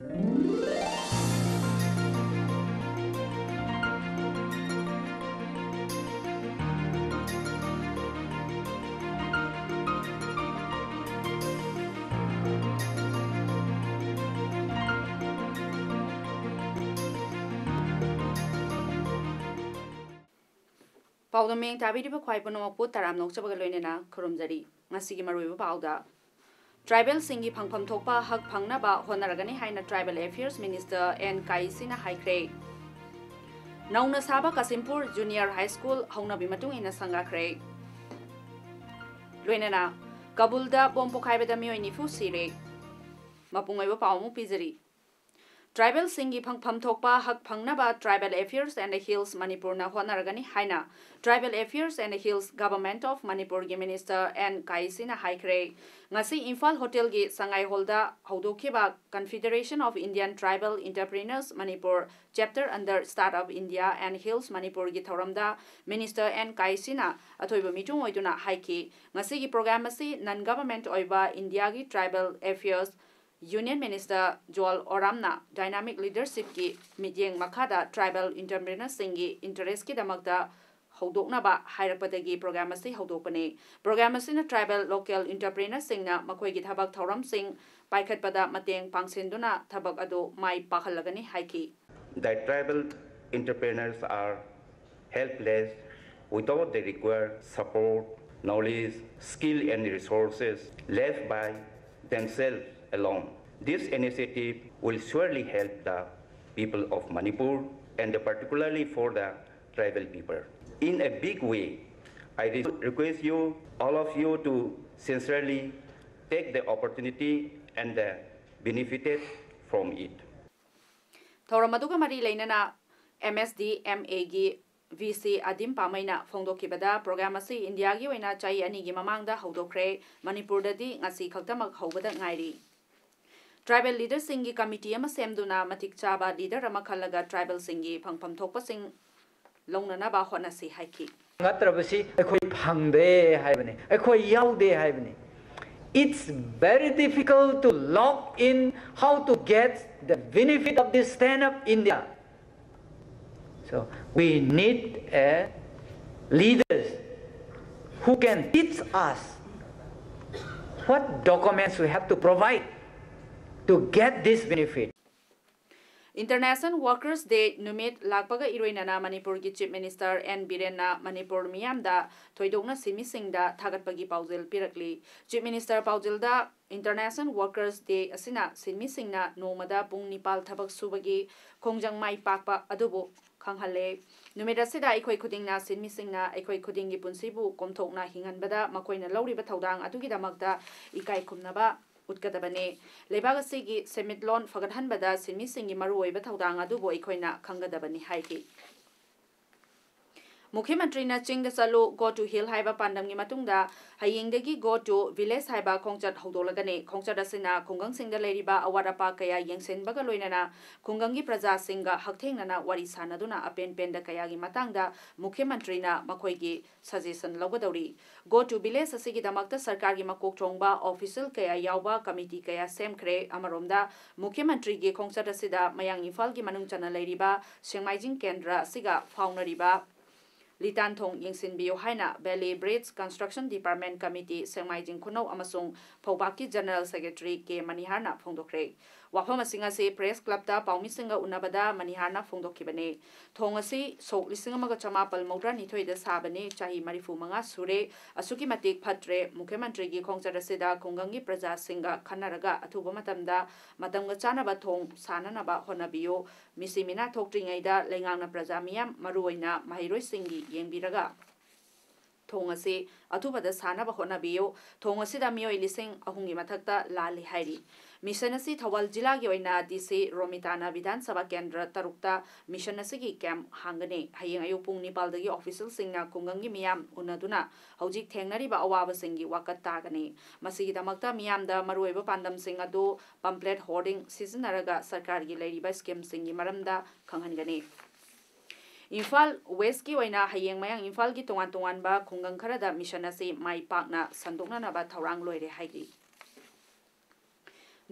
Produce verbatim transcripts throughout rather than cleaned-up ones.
ꯄꯥꯎꯗꯝ ꯃꯤꯠꯌꯦꯡ ꯇꯥꯕꯤꯔꯤꯕ ꯈ꯭ꯋꯥꯏ ꯄꯨꯝꯅꯃꯛꯄꯨ ꯇꯔꯥꯝꯅ ꯑꯣꯛꯆꯕꯒ ꯂꯣꯏꯅꯅ ꯈꯨꯔꯨꯝꯖꯔꯤ꯫ ꯉꯁꯤꯒꯤ ꯃꯔꯨꯑꯣꯏꯕ ꯄꯥꯎꯗ, ꯇ꯭ꯔꯥꯏꯕꯦꯜꯁꯤꯡꯒꯤ ꯐꯪꯐꯝ ꯊꯣꯛꯄ ꯍꯛ ꯐꯪꯅꯕ ꯍꯣꯠꯅꯔꯒꯅꯤ ꯍꯥꯏꯅ ꯇ꯭ꯔꯥꯏꯕꯦꯜ ꯑꯦꯐꯤꯌꯔꯁ ꯃꯤꯅꯤꯁꯇꯔ ꯑꯦꯟ ꯀꯥꯏꯁꯤꯅ ꯍꯥꯏꯈ꯭ꯔꯦ꯫ ꯅꯧꯅ ꯁꯥꯕ ꯀꯥꯁꯤꯝꯄꯨꯔ ꯖꯨꯅꯤꯌꯔ ꯍꯥꯏ ꯁ꯭ꯀꯨꯜ ꯍꯧꯅꯕꯤ ꯃꯇꯨꯡ ꯏꯟꯅ ꯁꯪꯒꯥꯈ꯭ꯔꯦ꯫ ꯂꯣꯏꯅꯅ ꯀꯕꯨꯜꯗ ꯕꯣꯝ ꯄꯣꯈꯥꯏꯕꯗ ꯃꯤꯑꯣꯏ ꯅꯤꯐꯨ ꯁꯤꯔꯦ꯫ ꯃꯄꯨꯡ ꯑꯣꯏꯕ ꯄꯥꯎ ꯑꯃꯨꯛ ꯄꯤꯖꯔꯤ꯫ ꯇ꯭ꯔꯥꯏꯕꯦꯜꯁꯤꯡꯒꯤ ꯐꯪꯐꯝ ꯊꯣꯛꯄ ꯍꯛ ꯐꯪꯅꯕ Tribal Affairs and Hills ꯃꯅꯤꯄꯨꯔꯅ ꯍꯣꯠꯅꯔꯒꯅꯤ ꯍꯥꯏꯅ Tribal Affairs and Hills Government of ꯃꯅꯤꯄꯨꯔꯒꯤ ꯃꯤꯅꯤꯁꯇꯔ ꯑꯦꯟ ꯀꯥꯏꯁꯤꯅ ꯍꯥꯏꯈ꯭ꯔꯦ꯫ ꯉꯁꯤ ꯏꯝꯐꯥꯜ ꯍꯣꯇꯦꯜꯒꯤ ꯁꯉꯥꯏ ꯍꯣꯜꯗ ꯍꯧꯗꯣꯛꯈꯤꯕ Confederation of Indian Tribal Entrepreneurs Manipur Chapter under Startup India and Hills ꯃꯅꯤꯄꯨꯔꯒꯤ ꯊꯧꯔꯝꯗ ꯃꯤꯅꯤꯁꯇꯔ ꯑꯦꯟ ꯀꯥꯏꯁꯤꯅ ꯑꯊꯣꯏꯕ ꯃꯤꯆꯨꯡ ꯑꯣꯏꯗꯨꯅ ꯍꯥꯏꯈꯤ꯫ ꯉꯁꯤꯒꯤ ꯄ꯭ꯔꯣꯒ꯭ꯔꯥꯝ ꯑꯁꯤ ꯅꯟ ꯒꯚꯔꯟꯃꯦꯟꯠ ꯑꯣꯏꯕ ꯏꯟꯗꯤꯌꯥꯒꯤ tribal affairs union minister Jual ꯑꯣꯔꯥꯝꯅ ꯗꯥꯏꯅꯥꯃꯤꯛ ꯂꯤꯗꯔꯁꯤꯞꯀꯤ ꯃꯤꯠꯌꯦꯡ ꯃꯈꯥꯗ ꯇ꯭ꯔꯥꯏꯕꯦꯜ ꯏꯟꯇꯔꯄ꯭ꯔꯤꯅꯔꯁꯤꯡꯒꯤ ꯏꯟꯇꯔꯦꯁꯀꯤꯗꯃꯛꯇ ꯍꯧꯗꯣꯛꯅꯕ ꯍꯥꯏꯔꯛꯄꯗꯒꯤ ꯄ꯭ꯔꯣꯒ꯭ꯔꯥꯝ ꯑꯁꯤ ꯍꯧꯗꯣꯛꯄꯅꯤ꯫ ꯄ꯭ꯔꯣꯒ꯭ꯔꯥꯝ ꯑꯁꯤꯅ ꯇ꯭ꯔꯥꯏꯕꯦꯜ ꯂꯣꯀꯦꯜ ꯏꯟꯇꯔꯄ꯭ꯔꯤꯅꯔꯁꯤꯡꯅ ꯃꯈꯣꯏꯒꯤ ꯊꯕꯛ ꯊꯧꯔꯝꯁꯤꯡ ꯄꯥꯏꯈꯠꯄꯗ ꯃꯇꯦꯡ ꯄꯥꯡꯁꯤꯟꯗꯨꯅ ꯊꯕꯛ ꯑꯗꯨ ꯃꯥꯏ ꯄꯥꯛꯍꯜꯂꯒꯅꯤ ꯍꯥꯏꯈꯤ꯫ The tribal entrepreneurs are helpless without the required support, knowledge, skill and resources left by themselves alone. This initiative will surely help the people of Manipur and particularly for the tribal people. In a big way, I re- request you, all of you, to sincerely take the opportunity and the benefited from it. ꯊꯧꯔꯝ ꯑꯗꯨꯒ ꯃꯔꯤ ꯂꯩꯅꯅ M S D M ꯑꯦꯒꯤ V C ꯑꯗꯤꯝ ꯄꯥꯃꯩꯅ ꯐꯣꯡꯗꯣꯛꯈꯤꯕꯗ, programme ꯑꯁꯤ ꯏꯟꯗꯤꯌꯥꯒꯤ ꯑꯣꯏꯅ ꯆꯍꯤ ꯑꯅꯤꯒꯤ ꯃꯃꯥꯡꯗ ꯍꯧꯗꯣꯛꯈ꯭ꯔꯦ, ꯃꯅꯤꯄꯨꯔꯗꯗꯤ ꯉꯁꯤ ꯈꯛꯇꯃꯛ ꯍꯧꯕꯗ ꯉꯥꯏꯔꯤ꯫ ꯇ꯭ꯔꯥꯏꯕꯦꯜ ꯂꯤꯗꯔꯁꯤꯡꯒꯤ ꯀꯃꯤꯇꯤ ꯑꯃ ꯁꯦꯝꯗꯨꯅ ꯃꯇꯤꯛ ꯆꯥꯕ ꯂꯤꯗꯔ ꯑꯃ ꯈꯜꯂꯒ ꯇ꯭ꯔꯥꯏꯕꯦꯜꯁꯤꯡꯒꯤ ꯐꯪꯐꯝ ꯊꯣꯛꯄꯁꯤꯡ ꯂꯧꯅꯅꯕ ꯍꯣꯠꯅꯁꯤ ꯍꯥꯏꯈꯤ꯫ ꯅꯠꯇ꯭ꯔꯕꯁꯤ ꯑꯩꯈꯣꯏ ꯐꯪꯗꯦ ꯍꯥꯏꯕꯅꯤ, ꯑꯩꯈꯣꯏ ꯌꯥꯎꯗꯦ ꯍꯥꯏꯕꯅꯤ꯫ It's very difficult to lock in how to get the benefit of this Stand Up India. So we need a leaders who can teach us what documents we have to provide to get this benefit. International Workers Day ꯅꯨꯃꯤꯠ ꯂꯥꯛꯄꯒ ꯏꯔꯣꯏꯅꯅ ꯃꯅꯤꯄꯨꯔꯒꯤ Chief Minister and ꯕꯤꯔꯦꯟꯅ Manipur ꯃꯤꯌꯥꯝꯗ ꯊꯣꯏꯗꯣꯛꯅ ꯁꯤꯟꯃꯤꯁꯤꯡꯗ ꯊꯥꯒꯠꯄꯒꯤ ꯄꯥꯎꯖꯦꯜ ꯄꯤꯔꯛꯂꯤ꯫ Chief Minister ꯄꯥꯎꯖꯦꯜꯗ International Workers Day ꯑꯁꯤꯅ ꯁꯤꯟꯃꯤꯁꯤꯡꯅ ꯅꯣꯡꯃꯗ ꯄꯨꯡ ꯅꯤꯄꯥꯜ ꯊꯕꯛ ꯁꯨꯕꯒꯤ ꯈꯣꯡꯖꯪ ꯃꯥꯏ ꯄꯥꯛꯄ ꯑꯗꯨꯕꯨ ꯈꯪꯍꯜꯂꯦ꯫ ꯅꯨꯃꯤꯠ ꯑꯁꯤꯗ ꯑꯩꯈꯣꯏ ꯈꯨꯗꯤꯡꯅ ꯁꯤꯟꯃꯤꯁꯤꯡꯅ ꯑꯩꯈꯣꯏ ꯈꯨꯗꯤꯡꯒꯤ ꯄꯨꯟꯁꯤꯕꯨ ꯀꯣꯝꯊꯣꯛꯅ ꯍꯤꯡꯍꯟꯕꯗ ꯃꯈꯣꯏꯅ ꯂꯧꯔꯤꯕ ꯊꯧꯗꯥꯡ ꯑꯗꯨꯒꯤꯗꯃꯛꯇ ꯏꯀꯥꯏ ꯈꯨꯝꯅꯕ ꯎꯠꯀꯗꯕꯅꯤ꯫ ꯂꯩꯕꯥꯛ ꯑꯁꯤꯒꯤ ꯁꯦꯟꯃꯤꯠꯂꯣꯟ ꯐꯒꯠꯍꯟꯕꯗ ꯁꯤꯟꯃꯤꯁꯤꯡꯒꯤ ꯃꯔꯨꯑꯣꯏꯕ ꯊꯧꯗꯥꯡ ꯑꯗꯨꯕꯨ ꯑꯩꯈꯣꯏꯅ ꯈꯪꯒꯗꯕꯅꯤ ꯍꯥꯏꯈꯤ꯫ ꯃꯨꯈ꯭ꯌ ꯃꯟꯇ꯭ꯔꯤꯅ ꯆꯤꯡꯗ ꯆꯠꯂꯨ, Go to Hill ꯍꯥꯏꯕ ꯄꯥꯟꯗꯝꯒꯤ ꯃꯇꯨꯡꯗ ꯍꯌꯦꯡꯗꯒꯤ Go to Village ꯍꯥꯏꯕ ꯈꯣꯡꯆꯠ ꯍꯧꯗꯣꯛꯂꯒꯅꯤ꯫ ꯈꯣꯡꯆꯠ ꯑꯁꯤꯅ ꯈꯨꯡꯒꯪꯁꯤꯡꯗ ꯂꯩꯔꯤꯕ ꯑꯋꯥꯠ ꯑꯄꯥ ꯀꯌꯥ ꯌꯦꯡꯁꯤꯟꯕꯒ ꯂꯣꯏꯅꯅ ꯈꯨꯡꯒꯪꯒꯤ ꯄ꯭ꯔꯖꯥꯁꯤꯡꯒ ꯍꯛꯊꯦꯡꯅꯅ ꯋꯥꯔꯤ ꯁꯥꯟꯅꯗꯨꯅ ꯑꯄꯦꯟ ꯄꯦꯟꯗ ꯀꯌꯥꯒꯤ ꯃꯇꯥꯡꯗ ꯃꯨꯈ꯭ꯌ ꯃꯟꯇ꯭ꯔꯤꯅ ꯃꯈꯣꯏꯒꯤ suggestion ꯂꯧꯒꯗꯧꯔꯤ꯫ Go to Village ꯑꯁꯤꯒꯤꯗꯃꯛꯇ ꯁꯔꯀꯥꯔꯒꯤ ꯃꯀꯣꯛ ꯊꯣꯡꯕ official ꯀꯌꯥ ꯌꯥꯎꯕ committee ꯀꯌꯥ ꯁꯦꯝꯈ꯭ꯔꯦ꯫ ꯑꯃꯔꯣꯝꯗ ꯃꯨꯈ꯭ꯌ ꯃꯟꯇ꯭ꯔꯤꯒꯤ ꯈꯣꯡꯆꯠ ꯑꯁꯤꯗ ꯃꯌꯥꯡ ꯏꯝꯐꯥꯜꯒꯤ ꯃꯅꯨꯡ ꯆꯟꯅ ꯂꯩꯔꯤꯕ ꯁꯦꯡꯃꯥꯏꯖꯤꯡ ꯀꯦꯟꯗ꯭ꯔ ꯑꯁꯤꯒ ꯐꯥꯎꯅꯔꯤꯕ ꯂꯤꯇꯥꯟꯊꯣꯡ ꯌꯦꯡꯁꯤꯟꯕꯤꯌꯨ ꯍꯥꯏꯅ Valley Bridge Construction Department Committee, ꯁꯦꯡꯃꯥꯏꯖꯤꯡ ꯈꯨꯅꯧ ꯑꯃꯁꯨꯡ ꯐꯧꯕꯥꯛꯀꯤ General Secretary ꯀꯦ ꯃꯅꯤꯍꯥꯔꯅ ꯐꯣꯡꯗꯣꯛꯈ꯭ꯔꯦ꯫ ꯋꯥꯐꯝꯁꯤꯡ ꯑꯁꯤ Press Clubꯇ ꯄꯥꯎꯃꯤꯁꯤꯡꯒ ꯎꯅꯕꯗ ꯃꯅꯤꯍꯥꯔꯅ ꯐꯣꯡꯗꯣꯛꯈꯤꯕꯅꯤ꯫ ꯊꯣꯡ ꯑꯁꯤ ꯁꯣꯛ ꯂꯤꯁꯤꯡ ꯑꯃꯒ ꯆꯃꯥꯄꯜ ꯃꯧꯗ꯭ꯔꯥ ꯅꯤꯊꯣꯏꯗ ꯁꯥꯕꯅꯤ, ꯆꯍꯤ ꯃꯔꯤꯐꯨ ꯃꯉꯥ ꯁꯨꯔꯦ, ꯑꯁꯨꯛꯀꯤ ꯃꯇꯤꯛ ꯐꯠꯇ꯭ꯔꯦ꯫ ꯃꯨꯈ꯭ꯌ ꯃꯟꯇ꯭ꯔꯤꯒꯤ ꯈꯣꯡꯆꯠ ꯑꯁꯤꯗ ꯈꯨꯡꯒꯪꯒꯤ ꯄ꯭ꯔꯖꯥꯁꯤꯡꯒ ꯈꯟꯅꯔꯒ ꯑꯊꯨꯕ ꯃꯇꯝꯗ ꯃꯇꯝꯒ ꯆꯥꯟꯅꯕ ꯊꯣꯡ ꯁꯥꯅꯅꯕ ꯍꯣꯠꯅꯕꯤꯌꯨ꯫ ꯃꯤꯁꯤ ꯃꯤꯅꯥ ꯊꯣꯛꯇ꯭ꯔꯤꯉꯩꯗ ꯂꯩꯉꯥꯛꯅ ꯄ꯭ꯔꯖꯥ ꯃꯤꯌꯥꯝ, ꯃꯔꯨꯑꯣꯏꯅ ꯃꯍꯩꯔꯣꯏꯁꯤꯡꯒꯤ ꯌꯦꯡꯕꯤꯔꯒ ꯊꯣꯡ ꯑꯁꯤ ꯑꯊꯨꯕꯗ ꯁꯥꯅꯕ ꯍꯣꯠꯅꯕꯤꯌꯨ꯫ ꯊꯣꯡ ꯑꯁꯤꯗ ꯃꯤꯑꯣꯏ ꯂꯤꯁꯤꯡ ꯑꯍꯨꯝꯒꯤ ꯃꯊꯛꯇ ꯂꯥꯜꯂꯤ ꯍꯥꯏꯔꯤ꯫ Mission ꯑꯁꯤ ꯊꯧꯕꯥꯜ ꯖꯤꯂꯥꯒꯤ ꯑꯣꯏꯅ ꯗꯤ ꯁꯤ ꯔꯣꯃꯤꯇꯥꯅ ꯕꯤꯙꯥꯟ ꯁꯚꯥ ꯀꯦꯟꯗ꯭ꯔ ꯇꯔꯨꯛꯇ mission ꯑꯁꯤꯒꯤ camp ꯍꯥꯡꯒꯅꯤ꯫ ꯍꯌꯦꯡ ꯑꯌꯨꯛ ꯄꯨꯡ ꯅꯤꯄꯥꯜꯗꯒꯤ officialꯁꯤꯡꯅ ꯈꯨꯡꯒꯪꯒꯤ ꯃꯤꯌꯥꯝ ꯎꯅꯗꯨꯅ ꯍꯧꯖꯤꯛ ꯊꯦꯡꯅꯔꯤꯕ ꯑꯋꯥꯕꯁꯤꯡꯒꯤ ꯋꯥꯀꯠ ꯇꯥꯒꯅꯤ꯫ ꯃꯁꯤꯒꯤꯗꯃꯛꯇ ꯃꯤꯌꯥꯝꯗ ꯃꯔꯨꯑꯣꯏꯕ ꯄꯥꯟꯗꯝꯁꯤꯡ ꯑꯗꯨ pamphlet hoarding ꯁꯤꯖꯤꯟꯅꯔꯒ ꯁꯔꯀꯥꯔꯒꯤ ꯂꯩꯔꯤꯕ schemeꯁꯤꯡꯒꯤ ꯃꯔꯝꯗ ꯈꯪꯍꯟꯒꯅꯤ꯫ ꯏꯝꯐꯥꯜ ꯋꯦꯁꯀꯤ ꯑꯣꯏꯅ ꯍꯌꯦꯡ ꯃꯌꯥꯡ ꯏꯝꯐꯥꯜꯒꯤ ꯇꯣꯉꯥꯟ ꯇꯣꯉꯥꯟꯕ ꯈꯨꯡꯒꯪ ꯈꯔꯗ ꯃꯤꯁꯟ ꯑꯁꯤ ꯃꯥꯏ ꯄꯥꯛꯅ ꯁꯟꯗꯣꯛꯅꯅꯕ ꯊꯧꯔꯥꯡ ꯂꯣꯏꯔꯦ ꯍꯥꯏꯔꯤ꯫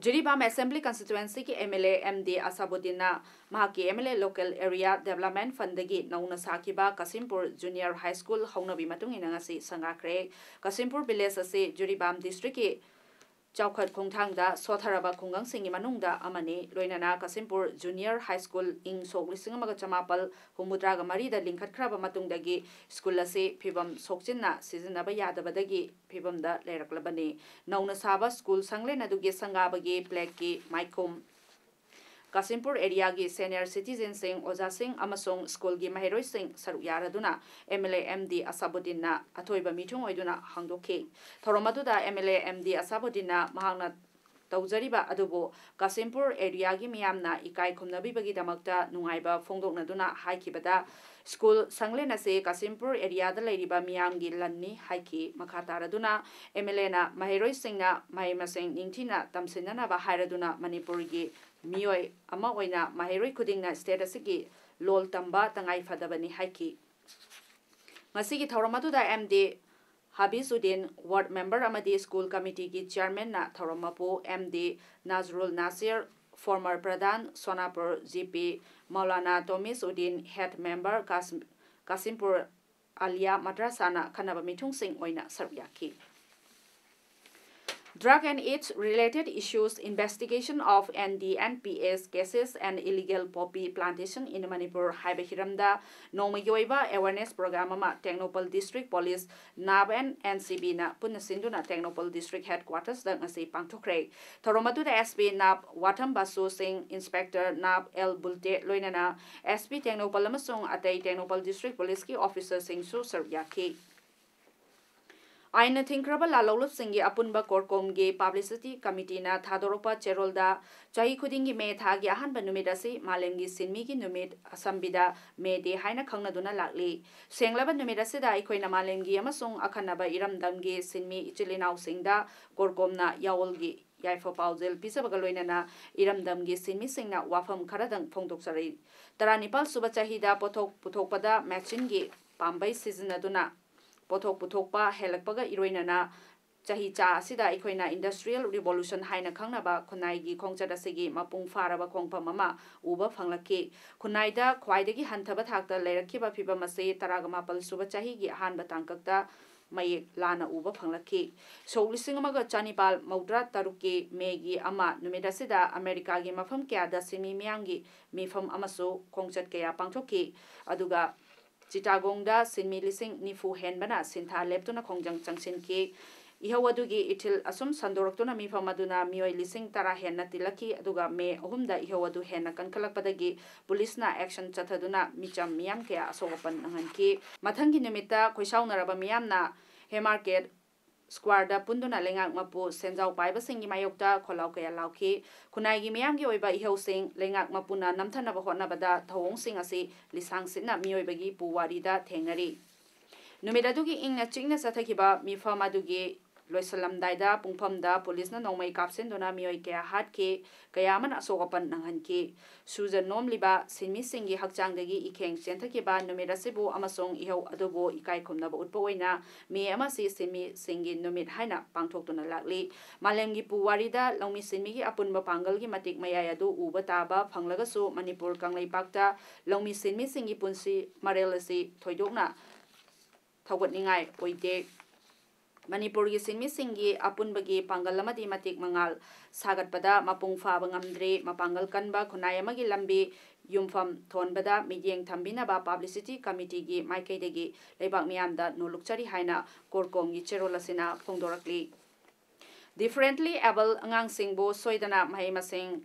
ꯖꯤꯔꯤꯕꯥꯝ ꯑꯦꯁꯦꯝꯕ꯭ꯂꯤ ꯀꯟꯁꯇꯤꯇ꯭ꯋꯦꯟꯁꯤꯒꯤ M L A M D ꯑꯁꯥꯕꯨꯗꯗꯤꯟꯅ ꯃꯍꯥꯛꯀꯤ M L A local area development ꯐꯟꯗꯒꯤ ꯅꯧꯅ ꯁꯥꯈꯤꯕ ꯀꯥꯁꯤꯝꯄꯨꯔ ꯖꯨꯅꯤꯌꯔ ꯍꯥꯏ ꯁ꯭ꯀꯨꯜ ꯍꯧꯅꯕꯤ ꯃꯇꯨꯡ ꯏꯟꯅ ꯉꯁꯤ ꯁꯪꯒꯥꯈ꯭ꯔꯦ꯫ ꯀꯥꯁꯤꯝꯄꯨꯔ ꯚꯤꯂꯦꯖ ꯑꯁꯤ ꯖꯤꯔꯤꯕꯥꯝ ꯗꯤꯁꯇ꯭ꯔꯤꯛꯀꯤ ꯆꯥꯎꯈꯠ ꯈꯣꯡꯊꯥꯡꯗ ꯁꯣꯠꯊꯔꯕ ꯈꯨꯡꯒꯪꯁꯤꯡꯒꯤ ꯃꯅꯨꯡꯗ ꯑꯃꯅꯤ꯫ ꯂꯣꯏꯅꯅ ꯀꯥꯁꯤꯝꯄꯨꯔ ꯖꯨꯅꯤꯌꯔ ꯍꯥꯏ ꯁ꯭ꯀꯨꯜ ꯏꯪ ꯁꯣꯛ ꯂꯤꯁꯤꯡ ꯑꯃꯒ ꯆꯃꯥꯄꯜ ꯍꯨꯝꯐꯨꯇꯔꯥꯒ ꯃꯔꯤꯗ ꯂꯤꯡꯈꯠꯈ꯭ꯔꯕ ꯃꯇꯨꯡꯗꯒꯤ ꯁ꯭ꯀꯨꯜ ꯑꯁꯤ ꯐꯤꯕꯝ ꯁꯣꯛꯆꯤꯟꯅ ꯁꯤꯖꯤꯟꯅꯕ ꯌꯥꯗꯕꯗꯒꯤ ꯐꯤꯕꯝꯗ ꯂꯩꯔꯛꯂꯕꯅꯤ꯫ ꯅꯧꯅ ꯁꯥꯕ ꯁ꯭ꯀꯨꯜ ꯁꯪꯂꯦꯟ ꯑꯗꯨꯒꯤ ꯁꯪꯒꯥꯕꯒꯤ ꯄ꯭ꯂꯦꯛꯀꯤ ꯃꯥꯏꯈꯨꯝ ꯀꯥꯁꯤꯝꯄꯨꯔ ꯑꯦꯔꯤꯌꯥꯒꯤ ꯁꯦꯅꯤꯌꯔ ꯁꯤꯇꯤꯖꯦꯟꯁꯤꯡ, ꯑꯣꯖꯥꯁꯤꯡ ꯑꯃꯁꯨꯡ ꯁ꯭ꯀꯨꯜꯒꯤ ꯃꯍꯩꯔꯣꯏꯁꯤꯡ ꯁꯔꯨꯛ ꯌꯥꯔꯗꯨꯅ M L A M D ꯑꯁꯥꯕꯨꯗꯗꯤꯟꯅ ꯑꯊꯣꯏꯕ ꯃꯤꯊꯨꯡ ꯑꯣꯏꯗꯨꯅ ꯍꯥꯡꯗꯣꯛꯈꯤ꯫ ꯊꯧꯔꯝ ꯑꯗꯨꯗ M L A M D ꯑꯁꯥꯕꯨꯗꯗꯤꯟꯅ ꯃꯍꯥꯛꯅ ꯇꯧꯖꯔꯤꯕ ꯑꯗꯨꯕꯨ ꯀꯥꯁꯤꯝꯄꯨꯔ ꯑꯦꯔꯤꯌꯥꯒꯤ ꯃꯤꯌꯥꯝꯅ ꯏꯀꯥꯏ ꯈꯨꯝꯅꯕꯤꯕꯒꯤꯗꯃꯛꯇ ꯅꯨꯡꯉꯥꯏꯕ ꯐꯣꯡꯗꯣꯛꯅꯗꯨꯅ ꯍꯥꯏꯈꯤꯕꯗ, ꯁ꯭ꯀꯨꯜ ꯁꯪꯂꯦꯟ ꯑꯁꯤ ꯀꯥꯁꯤꯝꯄꯨꯔ ꯑꯦꯔꯤꯌꯥꯗ ꯂꯩꯔꯤꯕ ꯃꯤꯌꯥꯝꯒꯤ ꯂꯟꯅꯤ ꯍꯥꯏꯈꯤ꯫ ꯃꯈꯥ ꯇꯥꯔꯗꯨꯅ ꯑꯦꯝ ꯑꯦꯜ ꯑꯦꯅ ꯃꯍꯩꯔꯣꯏꯁꯤꯡꯅ ꯃꯍꯩ ꯃꯁꯤꯡ ꯅꯤꯡꯊꯤꯅ ꯇꯝꯁꯤꯟꯅꯅꯕ ꯍꯥꯏꯔꯗꯨꯅ ꯃꯅꯤꯄꯨꯔꯒꯤ ꯃꯤꯑꯣꯏ ꯑꯃ ꯑꯣꯏꯅ ꯃꯍꯩꯔꯣꯏ ꯈꯨꯗꯤꯡꯅ ꯁ꯭ꯇꯦꯠ ꯑꯁꯤꯒꯤ ꯂꯣꯜ ꯇꯝꯕ ꯇꯉꯥꯏ ꯐꯗꯕꯅꯤ ꯍꯥꯏꯈꯤ꯫ ꯉꯁꯤꯒꯤ ꯊꯧꯔꯝ ꯑꯗꯨꯗ ꯑꯦꯝ ꯗꯤ ꯍꯥꯕꯤꯖ ꯎꯗꯤꯟ, ꯋꯥꯔꯗ ꯃꯦꯝꯕꯔ ꯑꯃꯗꯤ ꯁ꯭ꯀꯨꯜ ꯀꯃꯤꯇꯤꯒꯤ ꯆꯤꯌꯔꯃꯦꯟꯅ ꯊꯧꯔꯝ ꯃꯄꯨ ꯑꯦꯝ ꯗꯤ ꯅꯥꯖꯔꯨꯜ ꯅꯥꯁꯤꯔ, ꯐꯣꯔꯃꯔ ꯄ꯭ꯔꯙꯥꯟ ꯁꯣꯅꯥꯄꯨꯔ G P, Maulana ꯇꯣꯃꯤꯖ Uddin, head member ꯀꯥꯁ-, ꯀꯥꯁꯤꯝꯄꯨꯔ ꯑꯂꯤꯌꯥ ꯃꯗ꯭ꯔꯁꯥꯅ ꯑꯈꯟꯅꯕ ꯃꯤꯊꯨꯡꯁꯤꯡ ꯑꯣꯏꯅ ꯁꯔꯨꯛ ꯌꯥꯈꯤ꯫ Drug and its related issues, investigation of N D N P S cases and illegal poppy plantation in Manipur ꯍꯥꯏꯕ ꯍꯤꯔꯝꯗ ꯅꯣꯡꯃꯒꯤ ꯑꯣꯏꯕ ꯑꯦꯋꯥꯔꯅꯦꯁ ꯄ꯭ꯔꯣꯒ꯭ꯔꯥꯝ ꯑꯃ ꯇꯦꯡꯅꯧꯄꯜ ꯗꯤꯁꯇ꯭ꯔꯤꯛ ꯄꯨꯂꯤꯁ, ꯅꯥꯞ ꯑꯦꯟ ꯑꯦꯟ ꯁꯤ ꯕꯤꯅ ꯄꯨꯟꯅ ꯁꯤꯟꯗꯨꯅ ꯇꯦꯡꯅꯧꯄꯜ ꯗꯤꯁꯇ꯭ꯔꯤꯛ ꯍꯦꯗꯀ꯭ꯋꯥꯇꯔꯁꯇ ꯉꯁꯤ ꯄꯥꯡꯊꯣꯛꯈ꯭ꯔꯦ꯫ ꯊꯧꯔꯝ ꯑꯗꯨꯗ ꯑꯦꯁ ꯄꯤ ꯅꯥꯞ ꯋꯥꯊꯝ ꯕꯥꯁꯨ ꯁꯤꯡ, ꯏꯟꯁꯄꯦꯛꯇꯔ ꯅꯥꯞ ꯑꯦꯜ ꯕꯨꯜꯇꯦ ꯂꯣꯏꯅꯅ ꯑꯦꯁ ꯄꯤ ꯇꯦꯡꯅꯧꯄꯜ ꯑꯃꯁꯨꯡ ꯑꯇꯩ ꯇꯦꯡꯅꯧꯄꯜ ꯗꯤꯁꯇ꯭ꯔꯤꯛ ꯄꯨꯂꯤꯁꯀꯤ ꯑꯣꯐꯤꯁꯔꯁꯤꯡꯁꯨ ꯁꯔꯨꯛ ꯌꯥꯈꯤ꯫ ꯑꯥꯏꯟꯅ ꯊꯤꯡꯈ꯭ꯔꯕ ꯂꯥꯜꯍꯧꯂꯨꯞꯁꯤꯡꯒꯤ ꯑꯄꯨꯟꯕ ꯀꯣꯔꯀꯣꯝꯒꯤ ꯄꯕ꯭ꯂꯤꯁꯤꯇꯤ ꯀꯃꯤꯇꯤꯅ ꯊꯥꯗꯣꯔꯛꯄ ꯆꯦꯔꯣꯜꯗ ꯆꯍꯤ ꯈꯨꯗꯤꯡꯒꯤ ꯃꯦ ꯊꯥꯒꯤ ꯑꯍꯥꯟꯕ ꯅꯨꯃꯤꯠ ꯑꯁꯤ ꯃꯥꯂꯦꯝꯒꯤ ꯁꯤꯟꯃꯤꯒꯤ ꯅꯨꯃꯤꯠ, ꯑꯁꯝꯕꯤꯗ ꯃꯦ ꯗꯦ ꯍꯥꯏꯅ ꯈꯪꯅꯗꯨꯅ ꯂꯥꯛꯂꯤ꯫ ꯁꯦꯡꯂꯕ ꯅꯨꯃꯤꯠ ꯑꯁꯤꯗ ꯑꯩꯈꯣꯏꯅ ꯃꯥꯂꯦꯝꯒꯤ ꯑꯃꯁꯨꯡ ꯑꯈꯟꯅꯕ ꯏꯔꯝꯗꯝꯒꯤ ꯁꯤꯟꯃꯤ ꯏꯆꯤꯜ ꯏꯅꯥꯎꯁꯤꯡꯗ ꯀꯣꯔꯀꯣꯝꯅ ꯌꯥꯑꯣꯜꯒꯤ ꯌꯥꯏꯐ ꯄꯥꯎꯖꯦꯜ ꯄꯤꯖꯕꯒ ꯂꯣꯏꯅꯅ ꯏꯔꯝꯗꯝꯒꯤ ꯁꯤꯟꯃꯤꯁꯤꯡꯅ ꯋꯥꯐꯝ ꯈꯔꯗꯪ ꯐꯣꯡꯗꯣꯛꯆꯔꯤ꯫ ꯇꯔꯥꯅꯤꯄꯥꯜ ꯁꯨꯕ ꯆꯍꯤꯗ ꯄꯣꯠꯊꯣꯛ ꯄꯨꯊꯣꯛꯄꯗ ꯃꯦꯆꯤꯟꯒꯤ ꯄꯥꯝꯕꯩ ꯁꯤꯖꯤꯟꯅꯗꯨꯅ ꯄꯣꯠꯊꯣꯛ ꯄꯨꯊꯣꯛꯄ ꯍꯦꯜꯂꯛꯄꯒ ꯏꯔꯣꯏꯅꯅ ꯆꯍꯤ ꯆꯥ ꯑꯁꯤꯗ ꯑꯩꯈꯣꯏꯅ Industrial Revolution ꯍꯥꯏꯅ ꯈꯪꯅꯕ ꯈꯨꯟꯅꯥꯏꯒꯤ ꯈꯣꯡꯆꯠ ꯑꯁꯤꯒꯤ ꯃꯄꯨꯡ ꯐꯥꯔꯕ ꯈꯣꯡꯐꯝ ꯑꯃ ꯎꯕ ꯐꯪꯂꯛꯈꯤ꯫ ꯈꯨꯟꯅꯥꯏꯗ ꯈ꯭ꯋꯥꯏꯗꯒꯤ ꯍꯟꯊꯕ ꯊꯥꯛꯇ ꯂꯩꯔꯛꯈꯤꯕ ꯐꯤꯚꯝ ꯑꯁꯤ ꯇꯔꯥꯒ ꯃꯥꯄꯜ ꯁꯨꯕ ꯆꯍꯤꯒꯤ ꯑꯍꯥꯟꯕ ꯇꯥꯡꯀꯛꯇ ꯃꯌꯦꯛ ꯂꯥꯅ ꯎꯕ ꯐꯪꯂꯛꯈꯤ꯫ ꯁꯣꯛ ꯂꯤꯁꯤꯡ ꯑꯃꯒ ꯆꯅꯤꯄꯥꯜ ꯃꯧꯗ꯭ꯔꯥ ꯇꯔꯨꯛꯀꯤ ꯃꯦꯒꯤ ꯑꯃ ꯅꯨꯃꯤꯠ ꯑꯁꯤꯗ ꯑꯃꯦꯔꯤꯀꯥꯒꯤ ꯃꯐꯝ ꯀꯌꯥꯗ ꯁꯤꯟꯃꯤ ꯃꯤꯌꯥꯝꯒꯤ ꯃꯤꯐꯝ ꯑꯃꯁꯨ ꯈꯣꯡꯆꯠ ꯀꯌꯥ ꯄꯥꯡꯊꯣꯛꯈꯤ꯫ ꯑꯗꯨꯒ ꯆꯤꯇꯥꯒꯣꯡꯗ ꯁꯤꯟꯃꯤ ꯂꯤꯁꯤꯡ ꯅꯤꯐꯨ ꯍꯦꯟꯕꯅ ꯁꯤꯟꯊꯥ ꯂꯦꯞꯇꯨꯅ ꯈꯣꯡꯖꯪ ꯆꯪꯁꯤꯟꯈꯤ꯫ ꯏꯍꯧ ꯑꯗꯨꯒꯤ ꯏꯊꯤꯜ ꯑꯁꯨꯝ ꯁꯟꯗꯣꯔꯛꯇꯨꯅ ꯃꯤꯐꯝ ꯑꯗꯨꯅ ꯃꯤꯑꯣꯏ ꯂꯤꯁꯤꯡ ꯇꯔꯥ ꯍꯦꯟꯅ ꯇꯤꯜꯂꯛꯈꯤ, ꯑꯗꯨꯒ ꯃꯦ ꯑꯍꯨꯝꯗ ꯏꯍꯧ ꯑꯗꯨ ꯍꯦꯟꯅ ꯀꯟꯈꯠꯂꯛꯄꯗꯒꯤ ꯄꯨꯂꯤꯁꯅ action ꯆꯠꯊꯗꯨꯅ ꯃꯤꯆꯝ ꯃꯤꯌꯥꯝ ꯀꯌꯥ ꯑꯁꯣꯛ ꯑꯄꯟ ꯅꯪꯍꯟꯈꯤ꯫ ꯃꯊꯪꯒꯤ ꯅꯨꯃꯤꯠꯇ ꯈꯣꯏꯁꯥꯎꯅꯔꯕ ꯃꯤꯌꯥꯝꯅ ꯍꯦꯃꯥꯔꯀꯦꯠ ꯁ꯭ꯀ꯭ꯋꯥꯔꯗ ꯄꯨꯟꯗꯨꯅ ꯂꯩꯉꯥꯛ ꯃꯄꯨ ꯁꯦꯟꯖꯥꯎ ꯄꯥꯏꯕꯁꯤꯡꯒꯤ ꯃꯥꯌꯣꯛꯇ ꯈꯣꯜꯂꯥꯎ ꯀꯌꯥ ꯂꯥꯎꯈꯤ꯫ ꯈꯨꯟꯅꯥꯏꯒꯤ ꯃꯤꯌꯥꯝꯒꯤ ꯑꯣꯏꯕ ꯏꯍꯧꯁꯤꯡ ꯂꯩꯉꯥꯛ ꯃꯄꯨꯅ ꯅꯝꯊꯅꯕ ꯍꯣꯠꯅꯕꯗ ꯊꯧꯑꯣꯡꯁꯤꯡ ꯑꯁꯤ ꯂꯤꯁꯥꯡ ꯁꯤꯠꯅ ꯃꯤꯑꯣꯏꯕꯒꯤ ꯄꯨꯋꯥꯔꯤꯗ ꯊꯦꯡꯅꯔꯤ꯫ ꯅꯨꯃꯤꯠ ꯑꯗꯨꯒꯤ ꯏꯪꯅ ꯆꯤꯛꯅ ꯆꯠꯊꯈꯤꯕ ꯃꯤꯐꯝ ꯑꯗꯨꯒꯤ ꯂꯣꯏꯁꯤꯜꯂꯝꯗꯥꯏꯗ ꯄꯨꯡꯐꯝꯗ ꯄꯨꯂꯤꯁꯅ ꯅꯣꯡꯃꯩ ꯀꯥꯞꯁꯤꯟꯗꯨꯅ ꯃꯤꯑꯣꯏ ꯀꯌꯥ ꯍꯥꯠꯈꯤ, ꯀꯌꯥ ꯑꯃꯅ ꯑꯁꯣꯛ ꯑꯄꯟ ꯅꯪꯍꯟꯈꯤ꯫ ꯁꯨꯖ ꯅꯣꯝꯂꯤꯕ ꯁꯤꯟꯃꯤꯁꯤꯡꯒꯤ ꯍꯛꯆꯥꯡꯗꯒꯤ ꯏꯈꯦꯡ ꯆꯦꯟꯊꯈꯤꯕ ꯅꯨꯃꯤꯠ ꯑꯁꯤꯕꯨ ꯑꯃꯁꯨꯡ ꯏꯍꯧ ꯑꯗꯨꯕꯨ ꯏꯀꯥꯏ ꯈꯨꯝꯅꯕ ꯎꯠꯄ ꯑꯣꯏꯅ ꯃꯦ ꯑꯃ ꯑꯁꯤ ꯁꯤꯟꯃꯤꯁꯤꯡꯒꯤ ꯅꯨꯃꯤꯠ ꯍꯥꯏꯅ ꯄꯥꯡꯊꯣꯛꯇꯨꯅ ꯂꯥꯛꯂꯤ꯫ ꯃꯥꯂꯦꯝꯒꯤ ꯄꯨꯋꯥꯔꯤꯗ ꯂꯧꯃꯤ ꯁꯤꯟꯃꯤꯒꯤ ꯑꯄꯨꯟꯕ ꯄꯥꯡꯒꯜꯒꯤ ꯃꯇꯤꯛ ꯃꯌꯥꯏ ꯑꯗꯨ ꯎꯕ ꯇꯥꯕ ꯐꯪꯂꯒꯁꯨ, ꯃꯅꯤꯄꯨꯔ ꯀꯪꯂꯩꯄꯥꯛꯇ ꯂꯧꯃꯤ ꯁꯤꯟꯃꯤꯁꯤꯡꯒꯤ ꯄꯨꯟꯁꯤ ꯃꯔꯦꯜ ꯑꯁꯤ ꯊꯣꯏꯗꯣꯛꯅ ꯊꯧꯒꯠꯅꯤꯡꯉꯥꯏ ꯑꯣꯏꯗꯦ꯫ ꯃꯅꯤꯄꯨꯔꯒꯤ ꯁꯤꯟꯃꯤꯁꯤꯡꯒꯤ ꯑꯄꯨꯟꯕꯒꯤ ꯄꯥꯡꯒꯜ ꯑꯃꯗꯤ ꯃꯇꯤꯛ ꯃꯉꯥꯜ ꯁꯥꯒꯠꯄꯗ ꯃꯄꯨꯡ ꯐꯥꯕ ꯉꯝꯗ꯭ꯔꯤ꯫ ꯃꯄꯥꯡꯒꯜ ꯀꯟꯕ ꯈꯨꯟꯅꯥꯏ ꯑꯃꯒꯤ ꯂꯝꯕꯤ ꯌꯨꯝꯐꯝ ꯊꯣꯟꯕꯗ ꯃꯤꯠꯌꯦꯡ ꯊꯝꯕꯤꯅꯕ Publicity Committeeꯒꯤ ꯃꯥꯏꯀꯩꯗꯒꯤ ꯂꯩꯕꯥꯛ ꯃꯤꯌꯥꯝꯗ ꯅꯣꯜꯂꯨꯛꯆꯔꯤ ꯍꯥꯏꯅ ꯀꯣꯔꯀꯣꯝꯒꯤ ꯆꯦꯔꯣꯜ ꯑꯁꯤꯅ ꯐꯣꯡꯗꯣꯔꯛꯂꯤ꯫ Differently abled ꯑꯉꯥꯡꯁꯤꯡꯕꯨ ꯁꯣꯏꯗꯅ ꯃꯍꯩ ꯃꯁꯤꯡ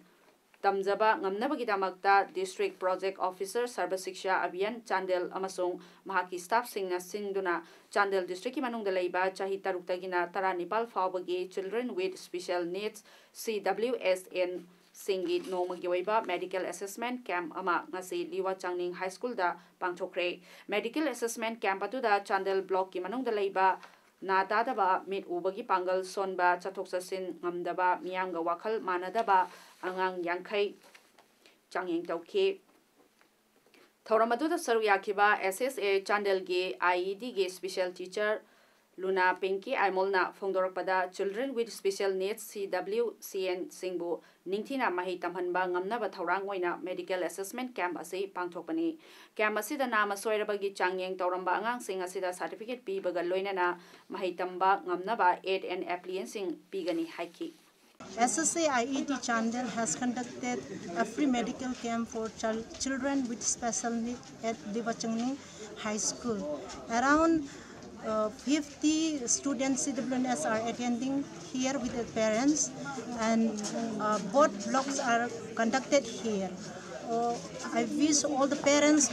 ꯇꯝꯖꯕ ꯉꯝꯅꯕꯒꯤꯗꯃꯛꯇ District Project Officer Sarva Shiksha Abhiyan Chandel ꯑꯃꯁꯨꯡ ꯃꯍꯥꯛꯀꯤ staffꯁꯤꯡꯅ ꯁꯤꯟꯗꯨꯅ ꯆꯥꯟꯗꯦꯜ districtꯀꯤ ꯃꯅꯨꯡꯗ ꯂꯩꯕ ꯆꯍꯤ ꯇꯔꯨꯛꯇꯒꯤꯅ ꯇꯔꯥꯅꯤꯄꯥꯜ ꯐꯥꯎꯕꯒꯤ Children with Special Needs, CWSN, ꯁꯤꯡꯒꯤ ꯅꯣꯡꯃꯒꯤ ꯑꯣꯏꯕ medical assessment camp ꯑꯃ ꯉꯁꯤ ꯂꯤꯋꯥ ꯆꯥꯡꯅꯤꯡ High Schoolꯗ ꯄꯥꯡꯊꯣꯛꯈ꯭ꯔꯦ꯫ Medical assessment camp ꯑꯗꯨꯗ ꯆꯥꯟꯗꯦꯜ blockꯀꯤ ꯃꯅꯨꯡꯗ ꯂꯩꯕ ꯅꯥ ꯇꯥꯗꯕ, ꯃꯤꯠ ꯎꯕꯒꯤ ꯄꯥꯡꯒꯜ ꯁꯣꯟꯕ, ꯆꯠꯊꯣꯛ ꯆꯠꯁꯤꯟ ꯉꯝꯗꯕ, ꯃꯤꯌꯥꯝꯒ ꯋꯥꯈꯜ ꯃꯥꯟꯅꯗꯕ ꯑꯉꯥꯡ ꯌꯥꯡꯈꯩ ꯆꯥꯡꯌꯦꯡ ꯇꯧꯈꯤ꯫ ꯊꯧꯔꯝ ꯑꯗꯨꯗ ꯁꯔꯨꯛ ꯌꯥꯈꯤꯕ S S A ꯆꯥꯟꯗꯦꯜꯒꯤ I E D ꯒꯤ special teacher ꯂꯨꯅꯥ ꯄꯤꯡꯀꯤ ꯑꯥꯏꯃꯣꯜꯅ ꯐꯣꯡꯗꯣꯔꯛꯄꯗ, children with special needs, C W C N ꯁꯤꯡꯕꯨ ꯅꯤꯡꯊꯤꯅ ꯃꯍꯩ ꯇꯝꯍꯟꯕ ꯉꯝꯅꯕ ꯊꯧꯔꯥꯡ ꯑꯣꯏꯅ medical assessment camp ꯑꯁꯤ ꯄꯥꯡꯊꯣꯛꯄꯅꯤ꯫ Camp ꯑꯁꯤꯗ ꯅꯥꯃ ꯁꯣꯏꯔꯕꯒꯤ ꯆꯥꯡꯌꯦꯡ ꯇꯧꯔꯝꯕ ꯑꯉꯥꯡꯁꯤꯡ ꯑꯁꯤꯗ certificate ꯄꯤꯕꯒ ꯂꯣꯏꯅꯅ ꯃꯍꯩ ꯇꯝꯕ ꯉꯝꯅꯕ aid and applianceꯁꯤꯡ ꯄꯤꯒꯅꯤ ꯍꯥꯏꯈꯤ꯫ S S A I E D Chandel has conducted a free medical camp for chil- children with special need at Dibachangni High School. Around uh, fifty students C W N S are attending here with their parents, and uh, both blocks are conducted here. Uh, I wish all the parents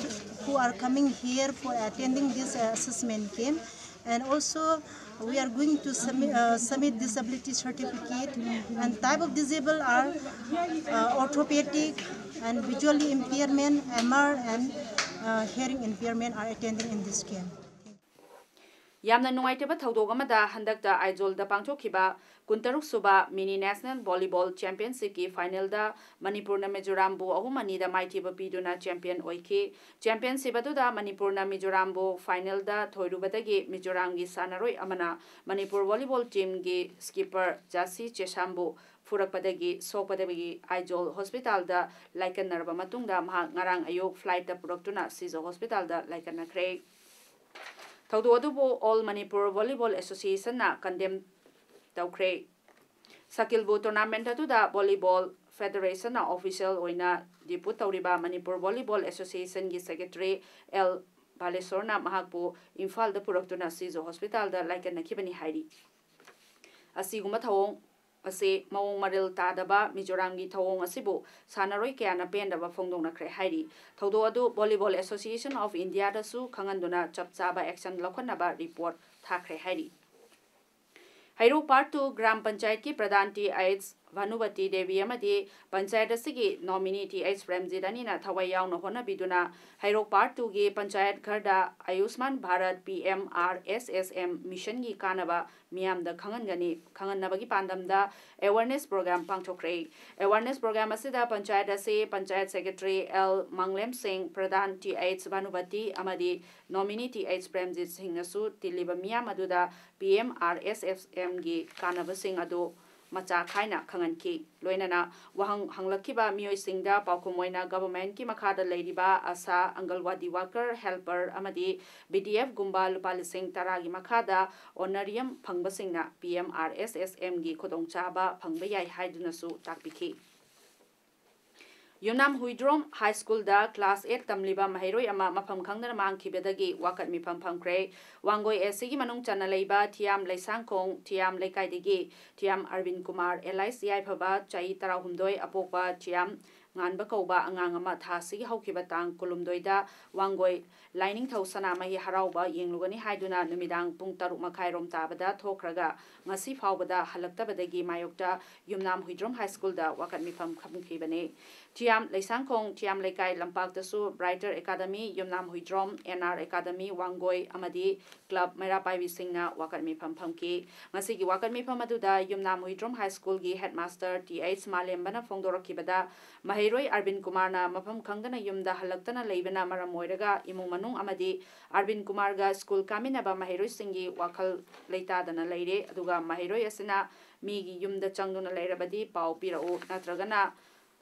who are coming here for attending this uh, assessment camp, and also we are going to submit, uh, submit disability certificate, and type of disabled are uh, orthopedic and visually impairment, M R, and uh, hearing impairment are attending in this camp. ꯌꯥꯝꯅ ꯅꯨꯡꯉꯥꯏꯇꯕ ꯊꯧꯗꯣꯛ ꯑꯃꯗ, ꯍꯟꯗꯛꯇ ꯑꯥꯏꯖꯣꯜꯗ ꯄꯥꯡꯊꯣꯛꯈꯤꯕ ꯀꯨꯟꯇꯔꯨꯛ ꯁꯨꯕ Mini National Volleyball Championshipꯀꯤ finalꯗ ꯃꯅꯤꯄꯨꯔꯅ ꯃꯤꯖꯣꯔꯥꯝꯕꯨ ꯑꯍꯨꯝ ꯑꯅꯤꯗ ꯃꯥꯏꯊꯤꯕ ꯄꯤꯗꯨꯅ champion ꯑꯣꯏꯈꯤ꯫ Championship ꯑꯗꯨꯗ ꯃꯅꯤꯄꯨꯔꯅ ꯃꯤꯖꯣꯔꯥꯝꯕꯨ finalꯗ ꯊꯣꯏꯔꯨꯕꯗꯒꯤ ꯃꯤꯖꯣꯔꯥꯝꯒꯤ ꯁꯥꯟꯅꯔꯣꯏ ꯑꯃꯅ ꯃꯅꯤꯄꯨꯔ volleyball teamꯒꯤ skipper ꯖꯥꯁꯤ ꯆꯦꯁꯥꯝꯕꯨ ꯐꯨꯔꯛꯄꯗꯒꯤ ꯁꯣꯛꯄꯗꯒꯤ ꯑꯥꯏꯖꯣꯜ hospitalꯗ ꯂꯥꯏꯀꯠꯅꯔꯕ ꯃꯇꯨꯡꯗ, ꯃꯍꯥꯛ ꯉꯔꯥꯡ ꯑꯌꯨꯛ flightꯇ ꯄꯨꯔꯛꯇꯨꯅ ꯁꯤꯖ hospitalꯗ ꯂꯥꯏꯀꯠꯅꯈ꯭ꯔꯦ꯫ ꯊꯧꯗꯣꯛ ꯑꯗꯨꯕꯨ All Manipur Volleyball Associationꯅ condemn ꯇꯧꯈ꯭ꯔꯦ꯫ ꯁꯀꯤꯜꯕꯨ tournament ꯑꯗꯨꯗ Volleyball Federationꯅ official ꯑꯣꯏꯅ depute ꯇꯧꯔꯤꯕ Manipur Volleyball Associationꯒꯤ secretary L ꯕꯥꯂꯦꯁꯣꯔꯅ ꯃꯍꯥꯛꯄꯨ ꯏꯝꯐꯥꯜꯗ ꯄꯨꯔꯛꯇꯨꯅ ꯁꯤꯖ hospitalꯗ ꯂꯥꯏꯀꯠꯅꯈꯤꯕꯅꯤ ꯍꯥꯏꯔꯤ꯫ ꯑꯁꯤꯒꯨꯝꯕ ꯊꯧꯑꯣꯡ ꯑꯁꯤ ꯃꯑꯣꯡ ꯃꯔꯤꯜ ꯇꯥꯗꯕ ꯃꯤꯖꯣꯔꯥꯝꯒꯤ ꯊꯧꯑꯣꯡ ꯑꯁꯤꯕꯨ ꯁꯥꯟꯅꯔꯣꯏ ꯀꯌꯥꯅ ꯄꯦꯟꯗꯕ ꯐꯣꯡꯗꯣꯛꯅꯈ꯭ꯔꯦ ꯍꯥꯏꯔꯤ꯫ ꯊꯧꯗꯣꯛ ꯑꯗꯨ Volleyball Association of Indiaꯗꯁꯨ ꯈꯪꯍꯟꯗꯨꯅ ꯆꯞ ꯆꯥꯕ action ꯂꯧꯈꯠꯅꯕ report ꯊꯥꯈ꯭ꯔꯦ ꯍꯥꯏꯔꯤ꯫ ꯍꯩꯔꯣꯛ Part two ꯒ꯭ꯔꯥꯝ ꯄꯟꯆꯥꯌꯠꯀꯤ ꯄ꯭ꯔꯙꯥꯟ ꯇꯤ ꯑꯩꯆ ꯚꯥꯅꯨꯚꯇꯤ ꯗꯦꯕꯤ ꯑꯃꯗꯤ ꯄꯟꯆꯥꯌꯠ ꯑꯁꯤꯒꯤ ꯅꯣꯃꯤꯅꯤ ꯇꯤ ꯑꯩꯆ ꯄ꯭ꯔꯦꯝꯖꯤꯠ ꯑꯅꯤꯅ ꯊꯋꯥꯏ ꯌꯥꯎꯅ ꯍꯣꯠꯅꯕꯤꯗꯨꯅ ꯍꯩꯔꯣꯛ ꯄꯥꯔꯠ ꯇꯨꯒꯤ ꯄꯟꯆꯥꯌꯠ ꯘꯔꯗ ꯑꯌꯨꯁꯃꯥꯟ ꯚꯥꯔꯠ ꯄꯤ ꯑꯦꯝ ꯑꯥꯔ ꯑꯦꯁ ꯑꯦꯁ ꯑꯦꯝ ꯃꯤꯁꯟꯒꯤ ꯀꯥꯟꯅꯕ ꯃꯤꯌꯥꯝꯗ ꯈꯪꯍꯟꯒꯅꯤ, ꯈꯪꯍꯟꯅꯕꯒꯤ ꯄꯥꯟꯗꯝꯗ ꯑꯦꯋꯥꯔꯅꯦꯁ ꯄ꯭ꯔꯣꯒ꯭ꯔꯥꯝ ꯄꯥꯡꯊꯣꯛꯈ꯭ꯔꯦ꯫ ꯑꯦꯋꯥꯔꯅꯦꯁ ꯄ꯭ꯔꯣꯒ꯭ꯔꯥꯝ ꯑꯁꯤꯗ ꯄꯟꯆꯥꯌꯠ ꯑꯁꯤ ꯄꯟꯆꯥꯌꯠ ꯁꯦꯀ꯭ꯔꯦꯇꯔꯤ ꯑꯦꯜ ꯃꯪꯂꯦꯝ ꯁꯤꯡ, ꯄ꯭ꯔꯙꯥꯟ ꯇꯤ ꯑꯩꯆ ꯚꯥꯅꯨꯚꯇꯤ ꯑꯃꯗꯤ ꯅꯣꯃꯤꯅꯤ ꯇꯤ ꯑꯩꯆ ꯄ꯭ꯔꯦꯝꯖꯤꯠ ꯁꯤꯡꯅꯁꯨ ꯇꯤꯜꯂꯤꯕ ꯃꯤꯌꯥꯝ ꯑꯗꯨꯗ ꯄꯤ ꯑꯦꯝ ꯑꯥꯔ ꯑꯦꯁ ꯑꯦꯁ ꯑꯦꯝꯒꯤ ꯀꯥꯟꯅꯕꯁꯤꯡ ꯑꯗꯨ ꯃꯆꯥ ꯈꯥꯏꯅ ꯈꯪꯍꯟꯈꯤ꯫ ꯂꯣꯏꯅꯅ ꯋꯥꯍꯪ ꯍꯪꯂꯛꯈꯤꯕ ꯃꯤꯑꯣꯏꯁꯤꯡꯗ ꯄꯥꯎꯈꯨꯝ ꯑꯣꯏꯅ ꯒꯚꯔꯟꯃꯦꯟꯠꯀꯤ ꯃꯈꯥꯗ ꯂꯩꯔꯤꯕ ꯑꯥꯁꯥ, ꯑꯪꯒꯜꯋꯥꯗꯤ ꯋꯥꯀꯔ, ꯍꯦꯜꯄꯔ ꯑꯃꯗꯤ ꯕꯤ ꯗꯤ ꯑꯦꯐꯒꯨꯝꯕ ꯂꯨꯄꯥ ꯂꯤꯁꯤꯡ ꯇꯔꯥꯒꯤ ꯃꯈꯥꯗ ꯑꯣꯅꯔꯤꯌꯝ ꯐꯪꯕꯁꯤꯡꯅ ꯄꯤ ꯑꯦꯝ ꯑꯥꯔ ꯑꯦꯁ ꯑꯦꯁ ꯑꯦꯝꯒꯤ ꯈꯨꯗꯣꯡꯆꯥꯕ ꯐꯪꯕ ꯌꯥꯏ ꯍꯥꯏꯗꯨꯅꯁꯨ ꯇꯥꯛꯄꯤꯈꯤ꯫ ꯌꯨꯝꯅꯥꯝ ꯍꯨꯏꯗ꯭ꯔꯣꯝ ꯍꯥꯏ ꯁ꯭ꯀꯨꯜꯗ ꯀ꯭ꯂꯥꯁ ꯑꯦꯠ ꯇꯝꯂꯤꯕ ꯃꯍꯩꯔꯣꯏ ꯑꯃ ꯃꯐꯝ ꯈꯪꯗꯅ ꯃꯥꯡꯈꯤꯕꯗꯒꯤ ꯋꯥꯀꯠ ꯃꯤꯐꯝ ꯐꯝꯈ꯭ꯔꯦ꯫ ꯋꯥꯡꯒꯣꯏ ꯑꯦꯁ ꯁꯤꯒꯤ ꯃꯅꯨꯡ ꯆꯟꯅ ꯂꯩꯕ ꯊꯤꯌꯥꯝ ꯂꯩꯁꯥꯡꯈꯣꯡ ꯊꯤꯌꯥꯝ ꯂꯩꯀꯥꯏꯗꯒꯤ ꯊꯤꯌꯥꯝ ꯑꯔꯕꯤꯟ ꯀꯨꯃꯥꯔ ꯑꯦꯂꯥꯏꯁ ꯌꯥꯏꯐꯕ, ꯆꯍꯤ ꯇꯔꯥꯍꯨꯝꯗꯣꯏ, ꯑꯄꯣꯛꯄ ꯊꯤꯌꯥꯝ ꯉꯥꯟꯕ ꯀꯧꯕ ꯑꯉꯥꯡ ꯑꯃ ꯊꯥ ꯑꯁꯤꯒꯤ ꯍꯧꯈꯤꯕ ꯇꯥꯡ ꯀꯨꯟꯍꯨꯝꯗꯣꯏꯗ ꯋꯥꯡꯒꯣꯏ ꯂꯥꯏꯅꯤꯡꯊꯧ ꯁꯅꯥꯃꯍꯤ ꯍꯔꯥꯎꯕ ꯌꯦꯡꯂꯨꯒꯅꯤ ꯍꯥꯏꯗꯨꯅ ꯅꯨꯃꯤꯗꯥꯡ ꯄꯨꯡ ꯇꯔꯨꯛ ꯃꯈꯥꯏꯔꯣꯝ ꯇꯥꯕꯗ ꯊꯣꯛꯈ꯭ꯔꯒ ꯉꯁꯤ ꯐꯥꯎꯕꯗ ꯍꯜꯂꯛꯇꯕꯗꯒꯤ ꯃꯥꯌꯣꯛꯇ ꯌꯨꯝꯅꯥꯝ ꯍꯨꯏꯗ꯭ꯔꯣꯝ ꯍꯥꯏ ꯁ꯭ꯀꯨꯜꯗ ꯋꯥꯀꯠ ꯃꯤꯐꯝ ꯐꯝꯈꯤꯕꯅꯤ꯫ ꯊꯤꯌꯥꯝ ꯂꯩꯁꯥꯡꯈꯣꯡ ꯊꯤꯌꯥꯝ ꯂꯩꯀꯥꯏ ꯂꯝꯄꯥꯛꯇꯁꯨ brighter academy, Yumnam Huidrom, N R academy Wangoi ꯑꯃꯗꯤ ꯀ꯭ꯂꯕ ꯃꯩꯔꯥ ꯄꯥꯏꯕꯤꯁꯤꯡꯅ ꯋꯥꯀꯠ ꯃꯤꯐꯝ ꯐꯝꯈꯤ꯫ ꯉꯁꯤꯒꯤ ꯋꯥꯀꯠ ꯃꯤꯐꯝ ꯑꯗꯨꯗ ꯌꯨꯝꯅꯥꯝ ꯍꯨꯏꯗ꯭ꯔꯣꯝ ꯍꯥꯏ ꯁ꯭ꯀꯨꯜꯒꯤ ꯍꯦꯗꯃꯥꯁꯇꯔ ꯇꯤ ꯑꯩꯆ ꯃꯥꯂꯦꯝꯕꯅ ꯐꯣꯡꯗꯣꯔꯛꯈꯤꯕꯗ, ꯃꯍꯩꯔꯣꯏ ꯑꯔꯕꯤꯟ ꯀꯨꯃꯥꯔꯅ ꯃꯐꯝ ꯈꯪꯗꯅ ꯌꯨꯝꯗ ꯍꯜꯂꯛꯇꯅ ꯂꯩꯕꯅ ꯃꯔꯝ ꯑꯣꯏꯔꯒ ꯏꯃꯨꯡ ꯃꯅꯨꯡ ꯑꯃꯗꯤ ꯑꯔꯕꯤꯟ ꯀꯨꯃꯥꯔꯒ ꯁ꯭ꯀꯨꯜ ꯀꯥꯃꯤꯟꯅꯕ ꯃꯍꯩꯔꯣꯏꯁꯤꯡꯒꯤ ꯋꯥꯈꯜ ꯂꯩꯇꯥꯗꯅ ꯂꯩꯔꯦ꯫ ꯑꯗꯨꯒ ꯃꯍꯩꯔꯣꯏ ꯑꯁꯤꯅ ꯃꯤꯒꯤ ꯌꯨꯝꯗ ꯆꯪꯗꯨꯅ ꯂꯩꯔꯕꯗꯤ ꯄꯥꯎ ꯄꯤꯔꯛꯎ, ꯅꯠꯇ꯭ꯔꯒꯅ